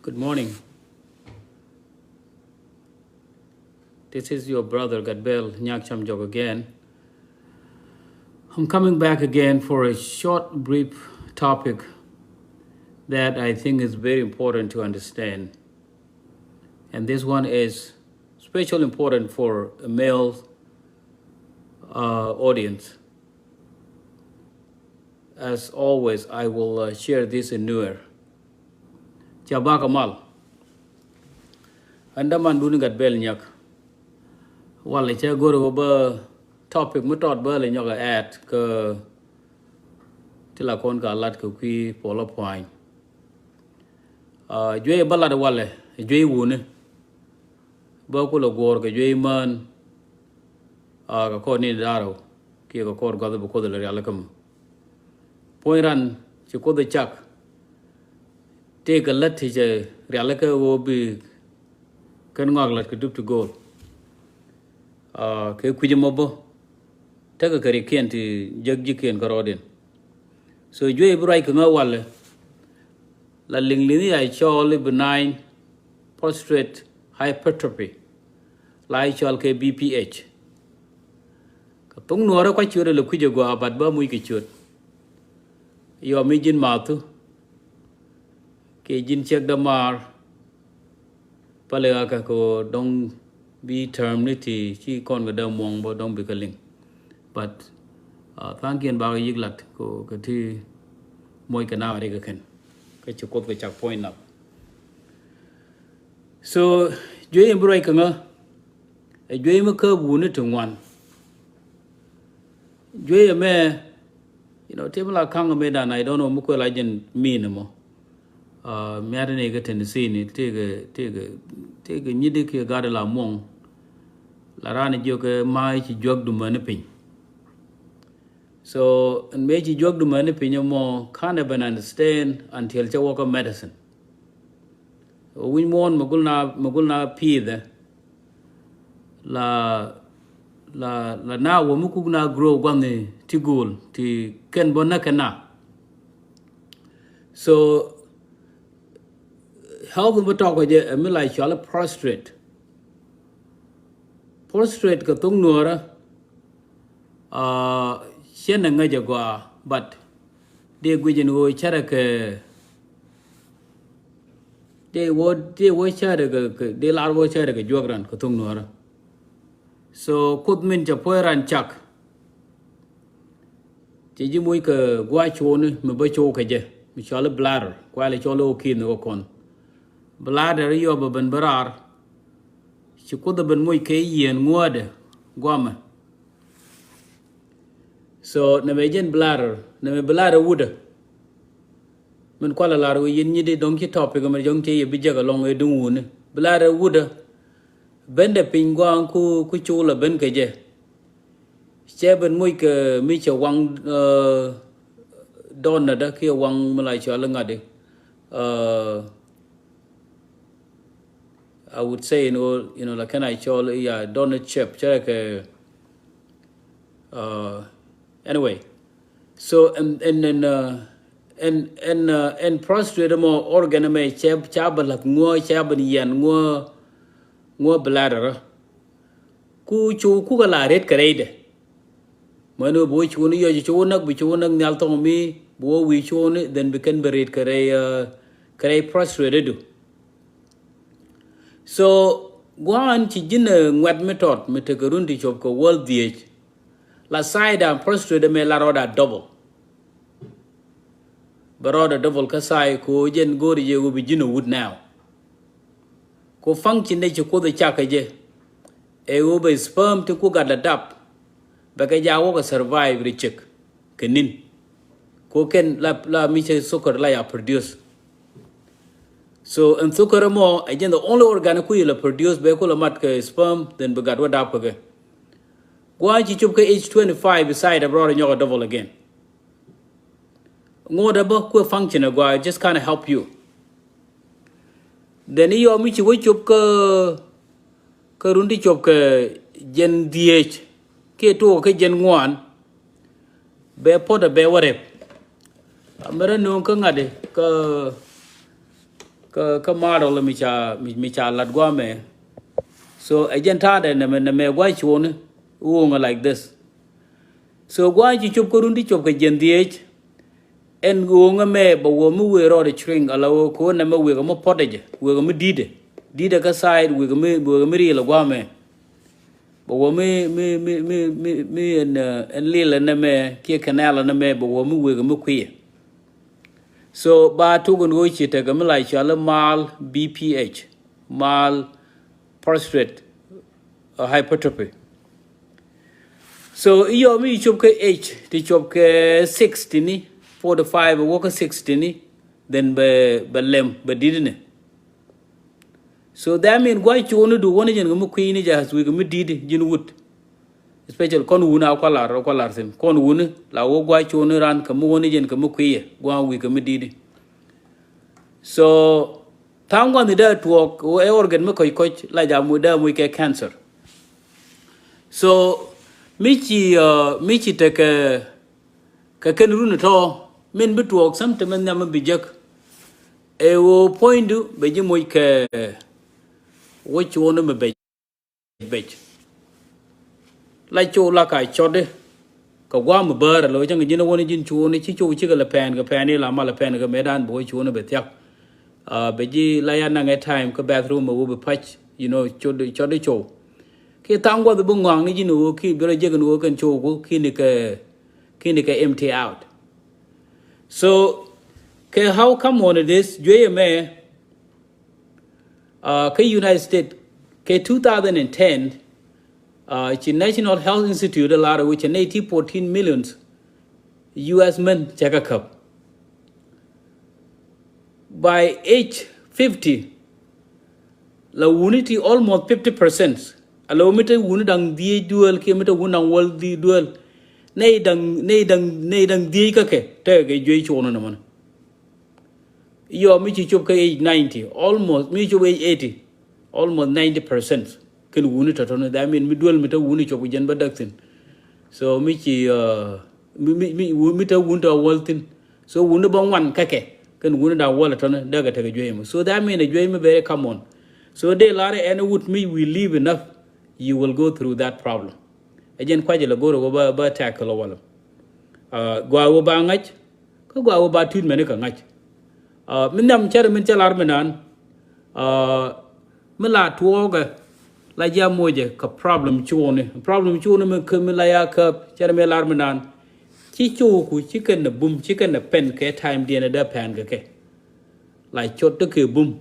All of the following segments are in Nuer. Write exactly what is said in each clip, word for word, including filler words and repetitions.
Good morning. This is your brother Gatbel Nyakcham Jok again. I'm coming back again for a short, brief topic that I think is very important to understand. And this one is special important for a male uh, audience. As always, I will uh, share this in Nuer. Ca bakɛ mal. Ɛn däman duni Gatbel Nyak. Walɛ cɛ go̱r wä bä topic mi tɔt bä lɛ nyɔk ɛ add kä ti la kɔn ka lat kɛ kui̱ puɔlä pua̱ny. Uh, juey bä lat walɛ, juey wuni. Bä kulɛ guɔ̱ɔ̱r kɛ juey mään. Uh, kɛ kɔr ni da̱rɛw kiɛ kɛ kɔr gua̱th bä kuoth lɛ rialikä mɔ. Puɔ̱ny ran ci kuoth cak. Tëëkɛ lät ti cɛ rialikä ɣöö bi kɛn ŋɔak lät kɛ dup ti go̱o̱l. Uh, kɛ kui̱c mɔ bä. Tekɛ kɛ rikiɛn ti jäk ji̱kiɛn kä rɔɔdiɛn. So juey bi ruac kɛ ŋä walɛ. La liŋ liŋ ya cɔɔl i̱ benign prostrate hypertrophy. La i̱ cɔɔl kɛ B P H. Kɛ thok nuɔɔrä kua ciöt ilɛ kui̱c ɛ gɔaa bat bä muc kɛ ciöt. Yɔm i̱ ji̱n mathu. Kɛ ji̱n ciek dämaar. Pälɛ ɣä kɛ kɛ dɔ̱ŋ bi term ni ti ci kɔn kɛ dee muɔ̱ŋ bä dɔ̱ŋ bi kɛ liŋ. But uh, tha̱a̱ŋkiɛn bakɛ yi̱k lat kɛ kɛ ti muɔc kɛ naak rik kɛ kɛn. Kä ci kuoth kɛ cak puɔ̱ny nath. So juey in bi ruac kɛ ŋä ɛ juey mi kä buni ti ŋuan. Juey ɛmɛ, you know, tëë mi la ka̱ŋ ɛmɛ dan, I don't know mi kuɛ la jɛn min ɛmɔ. Uh, miat ni kɛ Tennessee ni tëë kɛ tëë kɛ tëë kɛ nyit kiɛ gat la muɔŋ. La ran jiök kɛ ma ci juäk dumä ni piny. So ɛn mëë ci juäk dumä ni piny ɛmɔ can't even understand until cɛ wä kä medicine. Wi̱ny muɔ̱ɔ̱n mi gul na mi gul na pi̱i̱thɛ. La la la na wä mi kuk na grow gua̱n ni ti gul ti kɛn bä näk kɛ na. So health mi tɔk kɛ jɛ ɛ mi la cɔal prostrate. Prostrate kɛ thok nuɔrä. Uh, cien ɛ ŋäc ɛ gɔaa but dee guic in ɣöö cärɛ kɛ dee wä dee wä cärɛ kɛ dee lar wä cärɛ kɛ juäk ran kɛ thok nuɔrä. So kuoth min cɛ puɔ̱i ran cak. Cɛ ji̱ moc kɛ gua̱a̱c cuɔni mi bä cuɔ kɛ jɛ mi cɔal i̱ bladder kualɛ cɔl i̱ okin ni wä kɔn. Bladder i̱ yɔp ɛ ben bä raar. Ci kuoth ɛ ben moc kɛ yieen ŋuädɛ guamɛ. So nɛmɛ jɛn bladder nɛmɛ bladder wudä. Min kualɛ lar wä yin nyit i̱ dɔ̱ŋ ci topic mɛ jɔ̱ŋ ci yɛ bi jek alɔŋ ëë duŋ wuni bladder wudä. Bendɛ piny gua̱a̱ŋ ku ku col a ben kɛ jɛ. Cɛ ben moc kɛ mi cɛ waŋ dɔn nadä kiɛ waŋ mi la cɔal i̱ ŋa̱di. I would say, you know, you know, like, can I call it, yeah, donut chip, cɛ kɛ, uh, anyway. So and and and uh, and and uh, and prostrate mɔ organ mɛ cɛ cɛ bɛ lak ŋuɔ cɛ bɛ yɛn ŋuɔ ŋuɔ bladder. Ku cu ku ka la ret kɛ rɛy dɛ. Mɛn wä bi wä cuuni yɔc cuuni näk bi cuuni näk nhial thɔŋ mi bi wä wi̱i̱ cuuni then bi kɛn bi ret kɛ rɛy kɛ rɛy prostrate du. So gua̱a̱n ci ji̱n ŋuɛt mi tɔt mi tekɛ run ti cop kɛ wäl dhieec. La side and prostrate mɛ la rɔɔda double. Bɛ rɔɔdɛ double kä side ko jɛn go̱o̱ri jɛ wä bi ji̱n a wut now. Ko function dɛ ci kuoth a cak kɛ jɛ. Ɛ wä bɛ sperm ti ku gat la dap. Bɛ kɛ ja wä kɛ survive ri cek kɛ nin. Ko kɛn la la mi cɛ sukar la ya produce. So ɛn sukar mɔ ɛ jɛn the only organ ku yɛ la produce bɛ ku la mat kɛ sperm then bɛ gat wä dap kɛ kɛ. Gua̱a̱n ci cop kɛ age twenty five beside a bɛ rɔɔdɛ nyɔk a double again. Ŋot a bä kuɛ function a gua just kinda help you. Then i̱ yɔm i̱ ci wä cop kä kä run ti cop kɛ jɛn dhieec kiɛ tuɔk kä jɛn ŋuan. Bɛ pot a bɛ wä rep. Amɛrɛ nuŋ kä ŋa̱t kä kä, kä model mi ca, mi, mi ca lat guamɛ. So ɛ jɛn ta̱a̱dɛ nɛmɛ, nɛmɛ gua̱c cuɔni woŋɛ like this. So gua̱c ci cop kä run ti cop kɛ jiɛn dhieec. Ɛn woŋɛ mɛ bɛ wä mi wëë rɔɔdɛ shrink ala wä kɛ wä nɛmɛ wëë kɛ mi pɔtdɛ jɛ, wëë kɛ mi di̱tdɛ, di̱tdɛ kä side, wëë kɛ mi, wëë kɛ mi riil ɛ guamɛ. Bɛ wä mi, mi, mi, mi, mi, mi ɛn, ɛn lil ɛn nɛmɛ kiɛ canal ɛn nɛmɛ bɛ wä mi wëë kɛ mi kuiɛ. So ba tuk ɛn ɣöö ci tekɛ mi la cɔal mal B P H, mal prostate hypertrophy. So iyɔ mi cop kɛ age ti cop kɛ sixty ni, forty five wä kä sixty ni, then bɛ, bɛ lem bɛ di̱t ni. So that mean gua̱c cuɔni du wä ni jɛn kɛ mi kui̱ ni jɛ has wi̱i̱ kɛ mi di̱t ji̱n wut. Especially kɔn wuni a kualar, a kualar thi̱n kɔn wuni la wä gua̱c cuɔni ran kɛ mi wä ni jɛn kɛ mi kui̱ yɛ gua̱c wi̱i̱ kɛ mi di̱t. So tha̱a̱ŋ gua̱n ni dee tuɔɔk ɛ organ mi kɔc kɔc la jam wi̱i̱ dee muc kɛ cancer. So mi ci, mi ci tekɛ kɛ kɛn run tɔ̱ min bi tuɔɔk sam te min nhiam mi bi jek. Ɛ ɣöö puɔ̱nydu bɛ ji̱ moc kɛ wä cuɔ̱n mi bɛc bɛc. La cu la ka cɔtdi kɛ gua̱a̱m mi bäär ɛ lo̱c cäŋ ji̱n wä ni ji̱n cuɔ̱n ci cu cikɛ lɛ pɛn kɛ pɛn i̱ la mal lɛ pɛn kɛ metdan bi wä cuɔ̱n bɛ thia̱k. Bɛ ji̱ la ya naŋ ɛ time kä bathroom ɛ wä bi pac, you know, cɔtdi cɔtdi cu. Ki tha̱a̱ŋ gua̱th bi ŋɔaŋ ni ji̱n ɣöö ki bi rɔ jek ni ɣöö kɛn cio̱o̱ku ki ni kɛ, ki ni kɛ empty out. So kɛ how come on this juey ɛmɛ, kä United States kɛ two thousand and ten, ci National Health Institute lar ɛ wecɛ nɛy ti fourteen millions U S män cɛ kɛ käp. By age fifty la wuni ti almost fifty percent. Alo mi te wuni daŋ dhieec duel kiɛ mi te wuni daŋ wäl dhieec duel. Nɛy daŋ, nɛy daŋ, nɛy daŋ dhieec kä kɛ te kɛ juey cuɔnɔ nɔmɔnɔ. Yɔ mi ci cop kä age ninety, almost mi cop age eighty, almost ninety percent. Kɛn wuni tɔtɔni, that mean mi duel mi te wuni cop jɛn bä däk thi̱n. So mi ci, mi, mi, mi, mi te wuni te wäl thi̱n. So wuni bä ŋuan kä kɛ kɛn wuni daŋ wäl tɔtɔni däk kɛ tekɛ juey mi. So that mean a juey mi very common. So dee lar ɛn wut mi we live enough, you will go through that problem. Ɛ jɛn kuac ilɛ go̱r ɛ wä bä, bä tackle ɛ walɛ. Gua wä ba ŋa̱c kä gua wä ba tuut mɛni kɛ ŋa̱c. Mi nhiam cɛr min cɛ lar mi naan, mi la tuɔɔkɛ la ji̱ a mocɛ kɛ problem cuɔni. Problem cuɔni mi kä mi la ya käp cɛr mi lar mi naan. Ci cuɔku ci kɛn nɛ bum ci kɛn nɛ pɛn kɛ time diɛn ɛ dee pɛn kɛ kɛ. La cɔt te kɛ bum.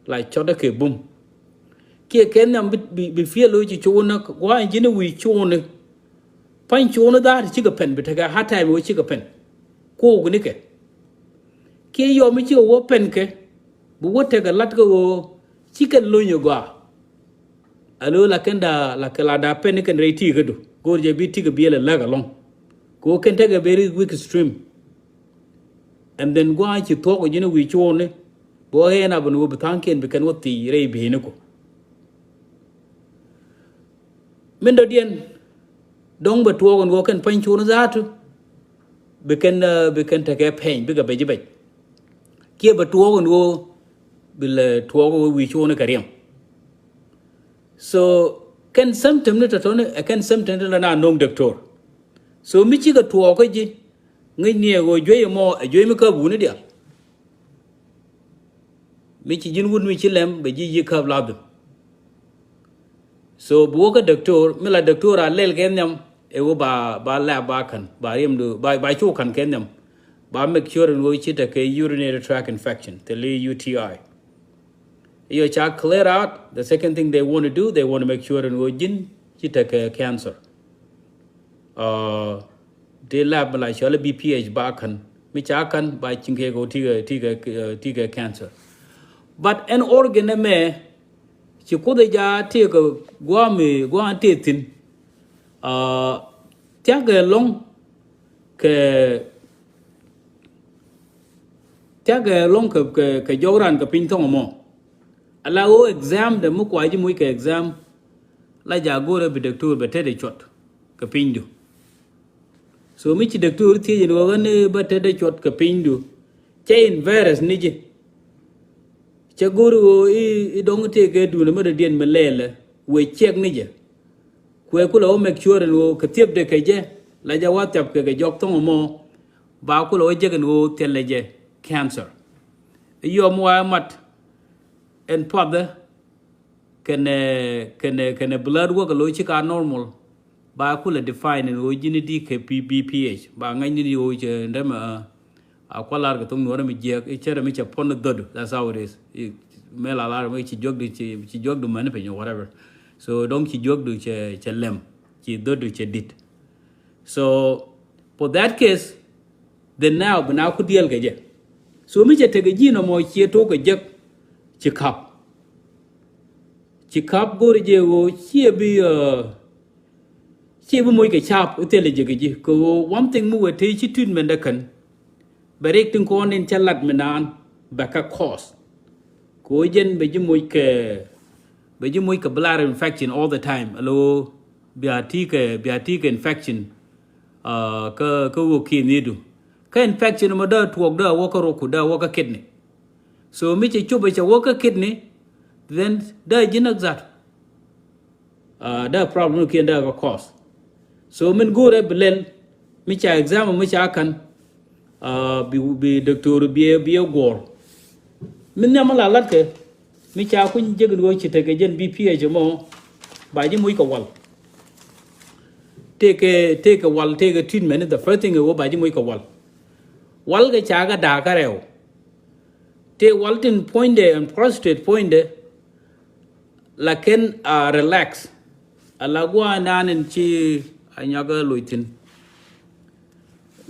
La cɔt te kɛ bum. Kiɛ kɛ nhiam bi, bi, bi fiel lo ci cuɔni gua̱a̱ny ji̱n wi̱i̱ cuɔni. Pa̱ny cuɔni dha̱a̱t cikɛ pɛn bi tekɛ hard time wä cikɛ pɛn. Kuɔk ni kɛ kiɛ yɔm mi cikɛ wä pɛn kɛ bi wä tekɛ lat kɛ ɣöö cikɛ lony ɛ gɔaa. Alo la kɛn da la kɛ la da pɛn ni kɛn rɛy ti̱i̱ kädu go̱o̱r jɛ bi ti̱i̱ kɛ biɛl ɛ läk ɛlɔ̱ŋ. Kɛ ɣöö kɛn tekɛ very weak stream. And then gua̱a̱ ci thuɔ̱k ɛ ji̱n wi̱i̱ cuɔni bɛ wä ɣɛn a ben wä bi tha̱a̱ŋkiɛn bi kɛn wä thi̱i̱ rɛy bi̱i̱ni ku. Min dɔ̱diɛn dɔ̱ŋ bɛ tuɔɔk ɛn ɣöö kɛn pa̱ny cuɔ̱n dha̱a̱tu bi kɛn, bi kɛn tekɛ pɛny bikɛ bɛc bɛc. Kiɛ bɛ tuɔɔk ɛn ɣöö bi lɛ tuɔɔk ɣöö wi̱i̱ cuɔ̱n kɛ riɛm. So kɛn symptom ni tɔ̱tɔ̱ni ɛ kɛn symptom ni la na no̱o̱ŋ doctor. So mi cikɛ tuɔɔk kä ji̱ ŋäcni ɛ ɣöö juey ɛmɔ ɛ juey mi käp wuni diaal. Mi ci ji̱n wut mi ci lɛm bɛ ji̱ yi̱ käp ladhim. So bi wä kä doctor mi la doctor a lɛl kɛ nhiam ɛ wä ba, ba lab ba ka̱n ba riɛmdu ba, ba cu ka̱n kɛ nhiam. Ba make sure in wä ci tekɛ urinary tract infection thili U T I. Yɔ ca clear out, the second thing they want to do, they want to make sure in wä ji̱n ci tekɛ cancer. Ti lab mi la cɔl B P H ba ka̱n mi ca ka̱n ba ciŋ kɛ kɛ ti kɛ, ti kɛ, ti kɛ cancer. But ɛn organ ɛmɛ ci Kuoth ɛ ja ti kɛ guam, guam ti thi̱n. Thiakɛ lɔ̱ŋ kɛ, thiakɛ lɔ̱ŋ kɛ, kɛ, kɛ jɔk ran kɛ piny thɔŋ ɛmɔ. Ala ɣöö exam dɛ mi kua ji̱ moc kɛ exam la ja go̱rɛ bi doctor bɛ tetdɛ cuɔt kɛ pinydu. So mi ci doctor thiec in ɣöö ɣän bä tetdɛ cuɔt kɛ pinydu cɛ in virus ni ji̱. Cɛ go̱r ɣöö i̱, i̱ dɔ̱ŋ tëëkɛ duundɛ mi dɔ̱diɛn mi lɛɛlɛ wëë ciɛk ni jɛ. Kuɛ kulɛ wä make sure ɛn ɣöö kɛ thiepdɛ kɛ jɛ la jɛ wa thiap kɛ kɛ jɔk thɔ̱ŋ ɛmɔ. Ba kulɛ wä jek ɛn ɣöö thilɛ jɛ cancer. I̱ yɔm wa mat ɛn puathɛ kɛnɛ, kɛnɛ, kɛnɛ blood work lo̱ ci ka normal. Ba kulɛ define ɛn ɣöö ji̱n i̱ di kɛ P B P H. Ba ŋa̱cni ni ɣöö cɛ ndɛmɛ, a kualar kɛ thoŋ nuɔrɛ mi jiɛk i̱ cɛ rɛ mi cɛ pɔn dhödu. That's how it is. Mɛ la lar mi ci juɔkdu, ci juɔkdu mɛn piny or whatever. So dɔŋ ci juɔkdu cɛ, cɛ lɛm, ci dhödu cɛ dit. So for that case, then now bi na ku diɛl kɛ jɛ. So mi cɛ tekɛ ji̱ nɔmɔ ciɛ tok kɛ jek, ci kap. Ci kap go̱ri jɛ ɣöö ciɛ bi, uh, ciɛ bi moc kɛ cap i̱ thilɛ jɛ kɛ ji̱ kɛ ɣöö one thing mi wee tëë ci treatment dɛ kän. Bɛ rik tin kɔn in cä lat mi naan bɛ kä cause. Kɛ ɣöö jɛn bɛ ji̱ moc kɛ, bɛ ji̱ moc kɛ bladder infection all the time. Alo bia ti kɛ, bia ti kɛ infection, uh, kä, kä wä kiɛ nhidu. Kä infection mɔ dee tuɔɔk dee wä kä rok ku dee wä kä kidney. So mi cɛ cop cɛ wä kä kidney, then dee ji̱ näk zat. Uh, dee problem kiɛn dee kä cause. So min go̱o̱rɛ bi lɛl mi ca exam mi ca kan, uh, bi, bi doctor bi, bi guɔr. Min nhiam mi la lat kɛ mi ca kuny jek in ɣöö ci tekɛ jɛn B P H mɔ. Ba ji̱ moc kɛ wal. Tekɛ, tekɛ wal, tekɛ treatment, the first thing ɣöö ba ji̱ moc kɛ wal. Wal kɛ ca kɛ da̱a̱ kä rɛw. Tëë wal tin puɔ̱nydɛ ɛn prostate puɔ̱nydɛ. Lakin, uh, relax. Ala gua̱a̱ naan in ci a nyɔk ɛ loc thi̱n.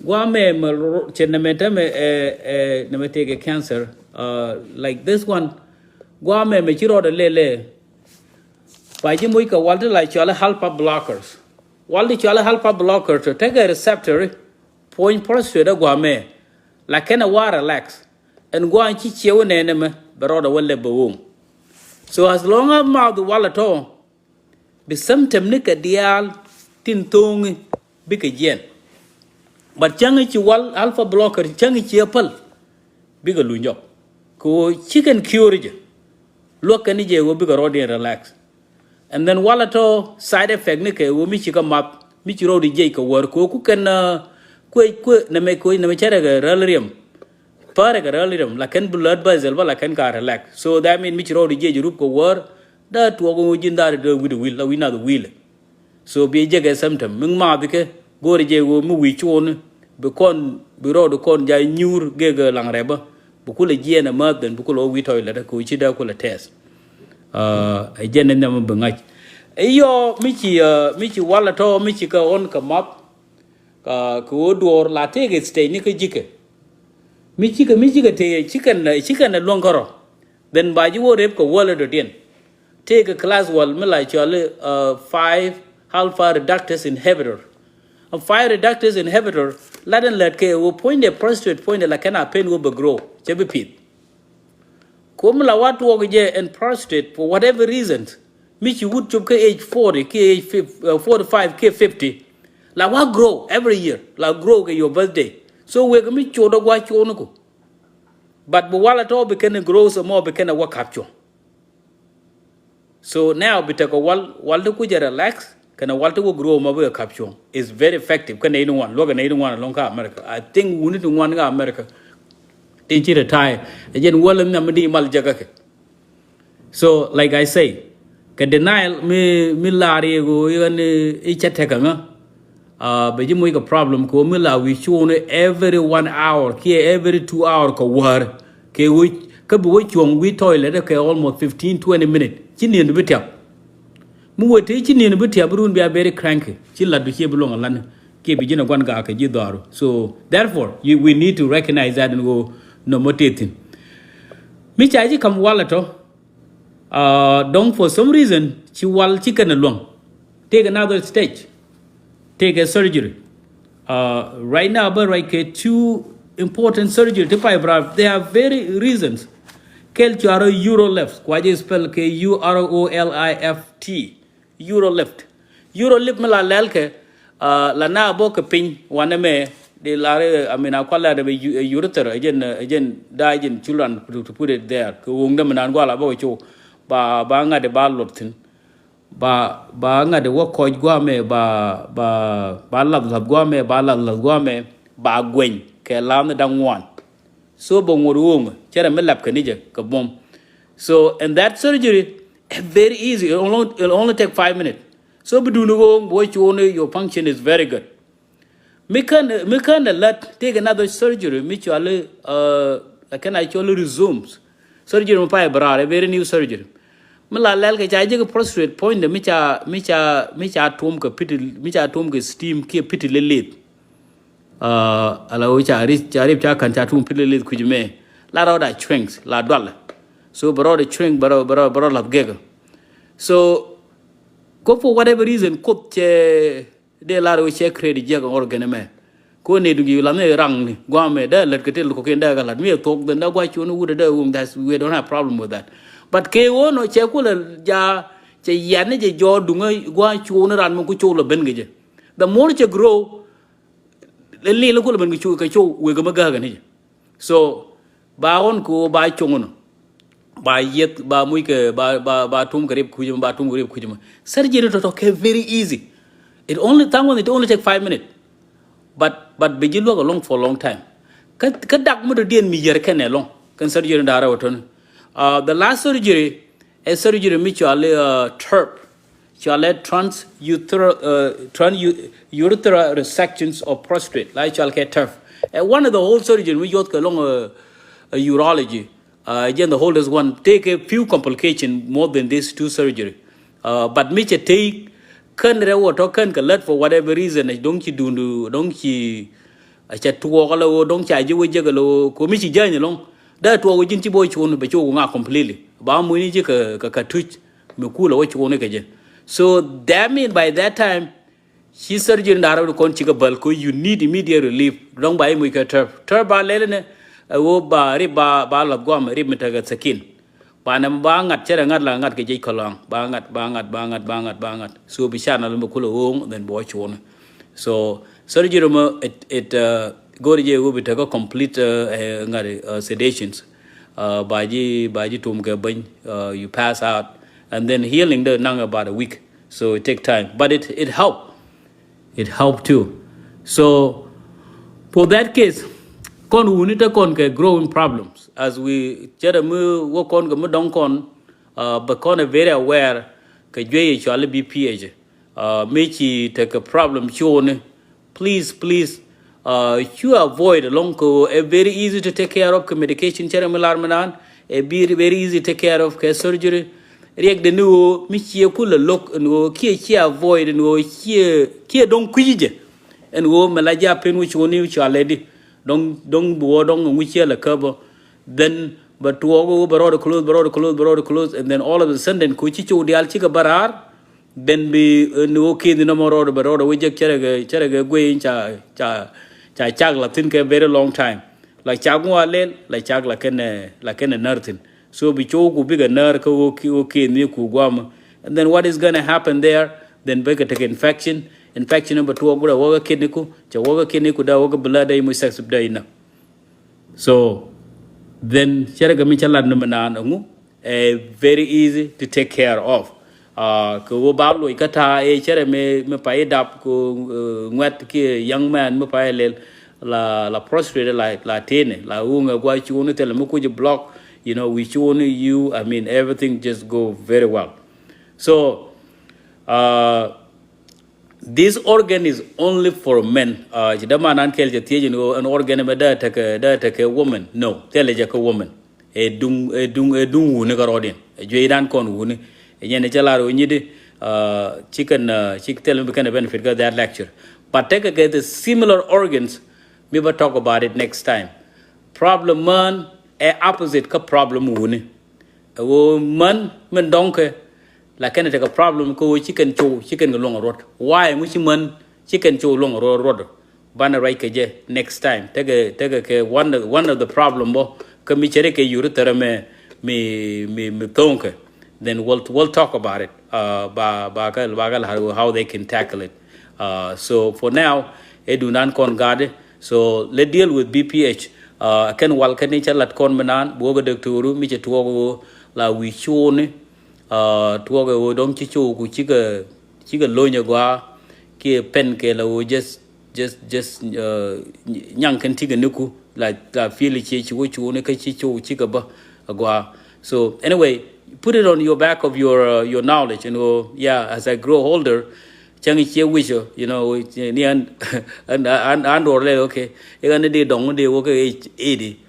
Gua̱a̱ mɛ mɛ ro-, cɛ nɛmɛ tɛmɛ, eh, eh, nɛmɛ tëëkɛ cancer. Uh, like this one. Gua̱a̱ mɛ mɛ ci rɔɔdɛ lɛlɛ. Ba ji̱ moc kɛ wal ti la cɔal i̱ alpha blockers. Wal ti cɔal i̱ alpha blockers tɔ tekɛ receptor puɔ̱ny prostate ɛ gua̱a̱ mɛ. Lakin ɛ wa relax. Ɛn gua̱a̱ ci ciɛ wä nɛɛnɛ mɛ bɛ rɔɔdɛ wä lɛp bɛ woŋ. So as long as mouth wal ɛ tɔ, bi symptom ni kɛ diaal tin tho̱o̱ŋi bikɛ jiɛn. But cäŋ i̱ ci wal alpha blocker, cäŋ i̱ ci ɛ päl, bikɛ luny jɔk. Kɛ ɣöö ci kɛn cure jɛ. Luäk kɛn i̱ jɛ ɣöö bikɛ rɔɔdiɛn relax. And then wal ɛ tɔ side effect ni kɛ ɣöö mi ci kä math, mi ci rɔɔdi jiɛc kɛ wäär kɛ ɣöö ku kɛn, uh, kuec, kuec nɛmɛ, kuec nɛmɛ cärɛ kɛ räl riɛm. Pärɛ kɛ räl riɛm, lakin blood vessel bä lakin ka relax. So that mean mi ci rɔɔdi jiɛc rup kɛ wäär, dee tuɔɔk ɣöö ji̱n dhaar dee wi̱cdɛ wi̱l, la wi̱c nath wi̱lɛ. So bi jɛ kɛ symptom mi ŋmath kɛ go̱o̱rɛ jɛ ɣöö mi wi̱i̱ cuɔ̱ɔ̱ŋni bi kɔn, bi rɔɔdu kɔn ja nyuur gek laŋ rɛpä. Bi kulɛ jiɛɛn ɛ määth ben bi kulɛ wä wi̱i̱ toilet kɛ ɣöö ci dee kulɛ test. Uh, ɛ jɛn ni nhiam bi ŋa̱c. Iyɔ mi ci, uh, mi ci wal ɛ tɔ mi ci kɛ ɣɔn kɛ math. Uh, kɛ ɣöö duɔɔr la tëëkɛ stage ni kä ji̱kɛ. Mi cikɛ, mi cikɛ tëë, cikɛ nɛ, cikɛ nɛ luäŋ kärɔ. Then ba ji̱ wä rep kɛ wäl dɔ̱diɛn. Tëëkɛ class wäl mi la cɔal i̱, uh, five alpha reductase inhibitor. A five reductase inhibitor lat ɛn lät kɛ wä puɔ̱nydɛ prostate puɔ̱nydɛ la kɛn a pen wä bɛ grow cɛ bi pith. Ko̱ mi la wa tuɔɔk jɛ ɛn prostate for whatever reasons. Mi ci wut cop kä age forty kiɛ age fif-, uh, forty-five kiɛ fifty. La wa grow every year. La grow kɛ your birthday. So wek mi cot dɔ gua cot ni ku. But bi wal a tɔ bi kɛn grow some more bi kɛn a wa kap cuɔ̱ŋ. So now bi tekɛ wal, wal ti kucɛ relax kɛnɛ wal ti wä grow ma bi kɛ kap cuɔ̱ŋ. Is very effective. Kɛnɛ in ŋuan luɔkɛ nɛ in ŋuan alɔŋ kä America. I think wuni ti ŋuan kä America. Tin ci retire. Ɛ jɛn wäl in nhiam mi di mal jɛ kä kɛ. So like I say, kɛ denial mi, mi lar yɛ ɣöö yɛ ni i̱ cɛ tekɛ ŋä. Uh, bɛ ji̱ moc kɛ problem kɛ ɣöö mi la wi̱i̱ cuɔ̱ɔ̱ŋni every one hour kiɛ every two hour kɛ wäär. Kɛ ɣöö kä bi wä cuɔ̱ŋ wi̱i̱ toilet kɛ almost fifteen, twenty minute. Ci ni̱n bi tiap. Mi wä tëë ci ni̱n bi tiap bi run bia very cranky. Ci lat du ciɛ bi luɔ̱ŋ a lan. Kiɛ bi ji̱n a guan gaak kɛ ji̱ dhɔaaru. So therefore, you, we need to recognize that in ɣöö nɔmɔ tëë thi̱n. Mi ca ji̱ kam wal a tɔ. Uh, dɔ̱ŋ for some reason ci wal ci kɛn a luäŋ. Take another stage. Take a surgery. Uh, right now bä ruac kɛ two important surgery ti pay bra. They are very reasons. Kɛl cuarɔ Urolift. Kua jɛ spell kɛ U R O L I F T. Urolift. Urolift mi la lɛl kɛ, uh, la na bok kɛ piny wanɛ mɛ Di lar, I mean, a kual lar bɛ urethra, ɛ jɛn, ɛ jɛn, da jɛn children to, to put it there. Kɛ wuŋdä mi nan gual a bä kɛ cow. Ba, ba ŋa̱t ba luɔt thi̱n. Ba, ba ŋa̱t wä kɔc guamɛ, ba, ba, ba lath lath guamɛ, ba lath lath guamɛ, ba gueny kɛ lath ni da̱ŋ ŋuan. So bä ŋuɔt wuŋ cɛ rɛ mi lap kɛ ni jɛ kɛ buɔm. So, and that surgery, very easy. It only, it only take five minutes. So bi duni wuŋ bä wä cuuni, your function is very good. Mi kän, mi kän ɛ lät, take another surgery mi cuali, uh, kän a cuali resumes. Surgery mi pay brar, a very new surgery. Mi la lɛl kɛ ca jek prostate puɔ̱nydɛ mi ca, mi ca, mi ca tuɔm kɛ piti, mi ca tuɔm kɛ steam kiɛ piti lelith. Uh, ala wä ca rip, ca rip ca kän ca tuɔm piti lelith kui̱c mɛ. La rɔɔda shrinks, la dual. So bɛ rɔɔda shrink, bɛ rɔɔda, bɛ rɔɔda, bɛ rɔɔda lath gek. So ko for whatever reason, Kuoth cɛ dee lar wä cɛ create jiɛk organ mɛ. Ko ni duŋ yi lam ni raŋ ni guamɛ dee lät kɛ tel kokin dee kɛ lat mi thuɔk dhen dee gua cuɔn wut dee wuŋ, that's, we don't have problem with that. But kɛ wä nɔ cɛ kulɛ ja cɛ yɛn ni jɛ jɔ duŋ gua cuɔn ran mɛ ku cuɔn lɛ ben kɛ jɛ. The more cɛ grow, lɛ lil kulɛ ben kɛ cuɔn kɛ cuɔn wek mɛ gäk ni jɛ. So ba ɣɔn kɛ ɣöö ba cuŋ nɔ, ba yieth, ba muc kɛ, ba, ba, ba tum kɛ rip kuc mɛ, ba tum kɛ rip kuc mɛ. Surgery tɔtɔ kɛ very easy. It only, thank God, it only take five minutes. But, but bi ji̱ luäk alɔŋ for a long time. Kä, kä dak mi dɔ̱diɛn mi yɛr kɛn ɛ lɔŋ kɛn surgery da̱rɛ wä tɔni. Uh, the last surgery, ɛ surgery mi cuali, uh, TURP. Cuali trans-, uh, transurethral resections of prostate. La cual kɛ TURP. Ɛ one of the whole surgery mi yuɔth kɛ lɔŋ, uh, uh, urology. Uh, jɛn the oldest one. Take a few complication more than these two surgery. Uh, but mi cɛ tey kän rɛ wä tɔ kän kɛ lät for whatever reason, dɔŋ ci dundu, dɔŋ ci, a cɛ tuɔɔk ala wä, dɔŋ ca ji̱ wä jek ala wä, ko mi ci jäny alɔŋ. Dee tuɔɔk wä ji̱n ci bä wä cuun bɛ ci wä ŋa completely. Ba muini ji̱ kɛ, kɛ, kɛ tuc mi kul a wä cuun kɛ jɛ. So that mean by that time, ci surgery da̱rä kɔn cikɛ bäl ko you need immediate relief. Dɔ̱ŋ ba imuc kɛ TURP. TURP ba lɛl inɛ, ɛ ɣöö ba rip ba, ba lath guam rip mi tekɛ thakin. Ba nɛ ba ŋa̱t cɛ rɛ ŋa̱t la ŋa̱t kɛ jiɛc kɔlɔaŋ. Ba ŋa̱t, ba ŋa̱t, ba ŋa̱t, ba ŋa̱t, ba ŋa̱t. So bi can a lɛ mi kulɛ ɣööŋ, then bɛ wä cuɔ̱n. So surgery mɔ, it, it, uh, go̱r jɛ ɣöö bi tekɛ complete, uh, eh, ŋa̱t, uh, sedations. Uh, ba ji̱, ba ji̱ tum kɛ beny, uh, you pass out. And then healing dee naŋ about a week. So it take time, but it, it help. It help too. So for that case, kɔn wuni te kɔn kɛ growing problems. As we cɛ rɛ mi wä kɔn kɛ mi dɔŋ kɔn, uh, bɛ kɔn ɛ very aware kɛ juey cuali B P H. Uh, mi ci tekɛ problem cuuni, please, please, uh, cu avoid alɔŋ kɛ ɣöö ɛ very easy to take care of kɛ medication cɛ rɛ mi lar mi naan. Ɛ very, very easy to take care of kɛ surgery. Riɛk de ni ɣöö mi ciɛ kulɛ lo̱k ɛn ɣöö kiɛ ciɛ avoid ɛn ɣöö ciɛ, kiɛ dɔ̱ŋ kui̱ jɛ. Ɛn ɣöö mɛ la ji̱ a pen wä cuɔ̱ni cualɛ di. Dɔ̱ŋ, dɔ̱ŋ bi wä dɔ̱ŋ ɛŋu ciɛ lɛ käp ɔ. Then bɛ tuɔɔk ɣöö bɛ rɔɔdɛ close, bɛ rɔɔdɛ close, bɛ rɔɔdɛ close, and then all of a sudden ko ci cok diaal cikɛ bä raar. Then bi, eh, ni wä ki̱n ni nɔmɔ rɔɔdɛ bɛ rɔɔdɛ wä jek cɛ rɛ kɛ, cɛ rɛ kɛ guey in ca, ca, ca cak la thi̱n kɛ very long time. La cak ŋuan lɛl, la cak la kɛn, eh, la kɛn ɛ när thi̱n. So bi cok ku bikɛ när kä wä ki, wä ki̱n ni ku guam. And then what is gonna happen there? Then bikɛ tek infection. Infection bɛ tuɔɔk bɛ rɛ wä kä kidney ku, cɛ wä kä kidney ku dee wä kä blood dee imuc sex dee inä. So then cɛ rɛ kɛ mi cɛ lat ni mi naan ɛŋu, eh, very easy to take care of. Uh, kɛ wä ba loc kä ta̱a̱ ɛ cɛ rɛ mi, mi pay dap kɛ, uh, ŋuɛt kiɛ young man mi pay lɛl la, la prostate la, la tene la wuŋɛ gua cuuni thilɛ mi kuci block, you know, we cuuni you, I mean, everything just go very well. So, uh, this organ is only for men. Uh, ci däman an kɛl cɛ thiec in ɣöö an organ mɛ dee tekɛ, dee tekɛ woman. No, thilɛ jɛ kä woman. Ɛ duŋ, ɛ duŋ, ɛ duŋ wuni kä rɔɔdiɛn. Ɛ juey dan kɔn wuni. Ɛ nyɛn ɛ cɛ lar ɣöö nyit di, uh, ci kɛn, uh, ci thilɛ mi bi kɛn ɛ benefit kä that lecture. But tekɛ kɛ the similar organs, mi bä talk about it next time. Problem män ɛ opposite kä problem wuni. Ɛ ɣöö män min dɔ̱ŋkɛ la kɛn tekɛ problem kä ɣöö ci kɛn cow, ci kɛn kɛ luɔ̱ŋ ruɔ̱t. Why ŋu ci män ci kɛn cow luɔ̱ŋ ruɔ̱t ruɔ̱t? Banɛ ruac kɛ jɛ next time. Tekɛ, tekɛ kɛ one, one of the problem bä kä mi cɛ ri kɛ yuri thɛrɛ mɛ mi, mi, mi thoŋkɛ. Then we'll, we'll talk about it. Uh, ba, ba kɛ, ba kɛ la how they can tackle it. Uh, so for now, ɛ dunan kɔn ga̱a̱dɛ. So let's deal with B P H. Kɛn wal kɛn ni cä lat kɔn mi naan bi wä kɛ dɔktoru mi cɛ tuɔɔk ɣöö la wi̱i̱ cuuni, tuɔɔk ɣöö dɔ̱ŋ ci cow ku cikɛ, cikɛ lony agɔaa kiɛ pɛn kɛ la ɣöö just, just, just nyaŋ kɛn tikɛ niku la, la feel ciɛ ci wä cuuni kä ci cow cikɛ bä agɔaa. So anyway, put it on your back of your, your knowledge, you know, yeah, as I grow older, cäŋ ciɛ wi̱cä, you know, ni an, an, an, an dɔr lɛ, okay, ikan ni di dɔŋ di wä kɛ age eighty,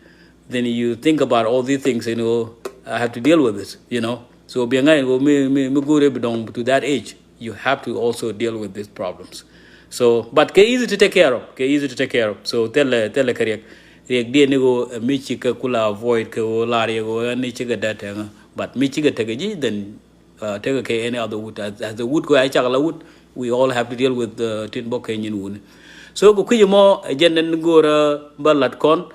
then you think about all these things, you know, I have to deal with this, you know. So bi ŋa̱c wä mi, mi, mi go̱o̱rɛ bi dɔŋ to that age, you have to also deal with these problems. So but kɛ easy to take care of, kɛ easy to take care of. So thilɛ, thilɛ kɛ riɛk, riɛk diɛ ni wä mi ci kɛ kula avoid kɛ wä la riɛk wä ni cikɛ dee tɛŋä, but mi cikɛ tekɛ ji̱, then tekɛ kɛ any other wood. As, as the wood kɔ a cak la wood, we all have to deal with tin bɔk kɛ nyin wuni. So kɛ kui̱c mɔ ɛ jɛn den go̱o̱rä bä lat kɔn.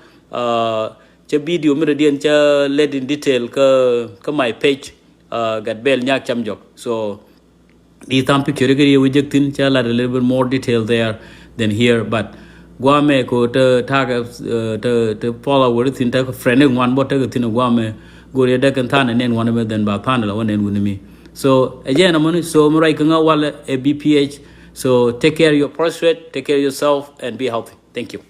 Cä video mi rɛ diɛn cä let in detail kä, kä my page, Gat Bɛl Nyak Cam Jɔk. So di tham picture kɛ riɛ wä jek thin cä lat a little bit more detail there than here, but guamɛ ko te takɛ te, te follower thin te friend ŋuan bɔ tekɛ thin guamɛ. Go̱o̱r yɛ dek kɛn than ɛ nɛn wan mɛ then ba than la wä nɛn wuni mi. So ɛ jɛn amɔni, so mi ruac kɛ ŋa walɛ ɛ B P H. So take care of your prostate, take care of yourself and be healthy. Thank you.